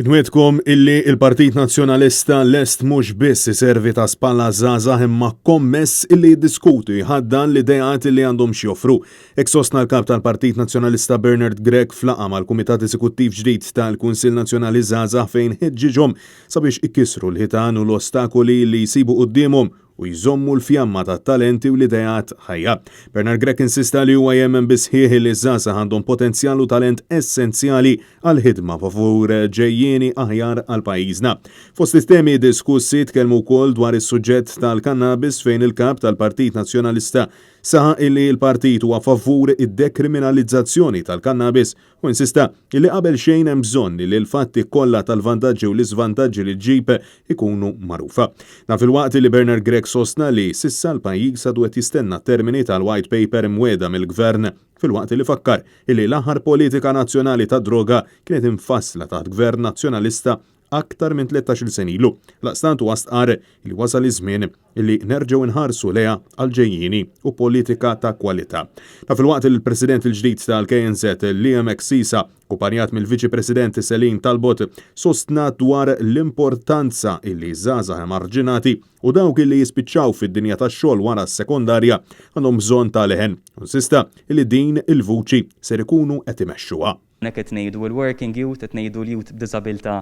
Inwiegħdkom illi il-Partit Nazzjonalista lest mhux biss iservi ta' spalla żgħażagħ imma kommess illi jiddiskuti jħaddan l-ideat illi għandhom x'joffru. Hekk sostna l-Kap tal-Partit Nazzjonalista Bernard Grech f'laqgħa mal-Kumitat Eżekuttiv ġdid tal-Kunsill Nazzjonali Żgħażagħ fejn ħeġġiġhom sabiex ikissru l-ħitan u l-ostakoli li jsibu quddiemhom u jżommu l-fjamma tat-talenti u l-ideat ħajja. Bernard Grech insista li huwa jemmen bis-sħiħ li ż-żgħażagħ għandhom potenzjal u talent essenzjali għall-ħidma favur ġejjieni aħjar għal pajjiżna. Fost it-temi diskussi tkellmu wkoll dwar is-suġġett tal-kannabis fejn il-Kap tal-Partit Nazzjonalista saħaq illi l-partit huwa favur id-dekriminalizzazzjoni tal-kannabis Hu insista li qabel xejn hemm bżonn li l-fatti kollha tal-vantaġġi u l-iżvantaġġi li ġġib ikunu magħrufa. Dan filwaqt li Bernard Grech sostna li s'issa l-pajjiż għadu qed jistenna t-termini tal-White Paper imwiegħda mill-Gvern filwaqt li fakkar li l-aħħar politika nazzjonali tad-droga kienet imfassla taħt Gvern Nazzjonalista aktar minn 13-il sena ilu. Għaldaqstant huwa stqarr li wasal iż-żmien li nerġgħu nħarsu lejha għall-ġejjieni u politika ta' kwalità. Ta' filwaqt li l-President il-ġdid tal-KNZ Liam Axisa, akkumpanjat mill-Viċi President Celine Talbot, sostna dwar l-importanza illi żgħażagħ emarġinati u dawk illi jispiċċaw fid-dinja tax-xogħol wara s-sekondarja għandhom bżonn ta' leħen. Insista illi din il-vuċi ser ikunu qed imexxuha. Hawnhekk qed ngħidu l-working youth, qed ngħidu l-youth b'diżabilità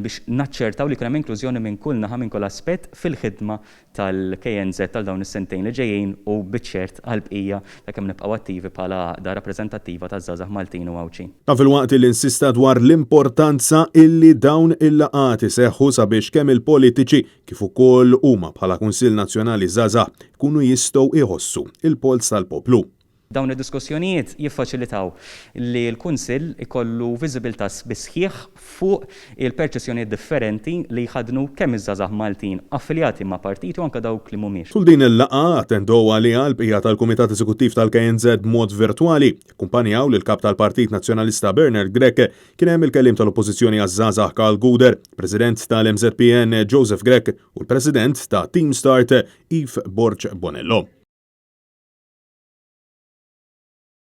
biex naċċertaw li jkun hemm inklużjoni minn kull naħa, minn kull aspett fil-ħidma tal-KNŻ għal dawn is-sentejn li ġejjin u biċ-ċert għall-bqija ta' kemm nibqgħu attivi bħala għaqda rappreżentattiva taż-żgħażagħ Maltin u Għawdxin. Dan filwaqt li insista dwar l-importanza illi dawn il-laqgħat iseħħu sabiex kemm il-politiċi kif ukoll huma bħala Kunsill Nazzjonali Żgħażagħ ikunu jistgħu jħossu l-polz tal-poplu. Dawn id-diskussjonijiet jiffaċilitaw li l-Kunsill ikollu viżibilità bis-sħiħ fuq il-perċezzjonijiet differenti li jħaddnu kemm iż-żgħażagħ Maltin affiljati ma' partiti u anke dawk li mhumiex. Tul din il-laqgħa attendew għaliha l-bqija tal-Kumitat Eżekuttiv tal-KNŻ b'mod virtwali. Akkumpanjaw lill-Kap tal-Partit Nazzjonalista Bernard Grech kien hemm il-Kelliem tal-Oppożizzjoni għaż-Żgħażagħ Karl Gouder, President tal-MŻPN Joseph Grech u l-President ta' Team Start Yves Borg Bonello.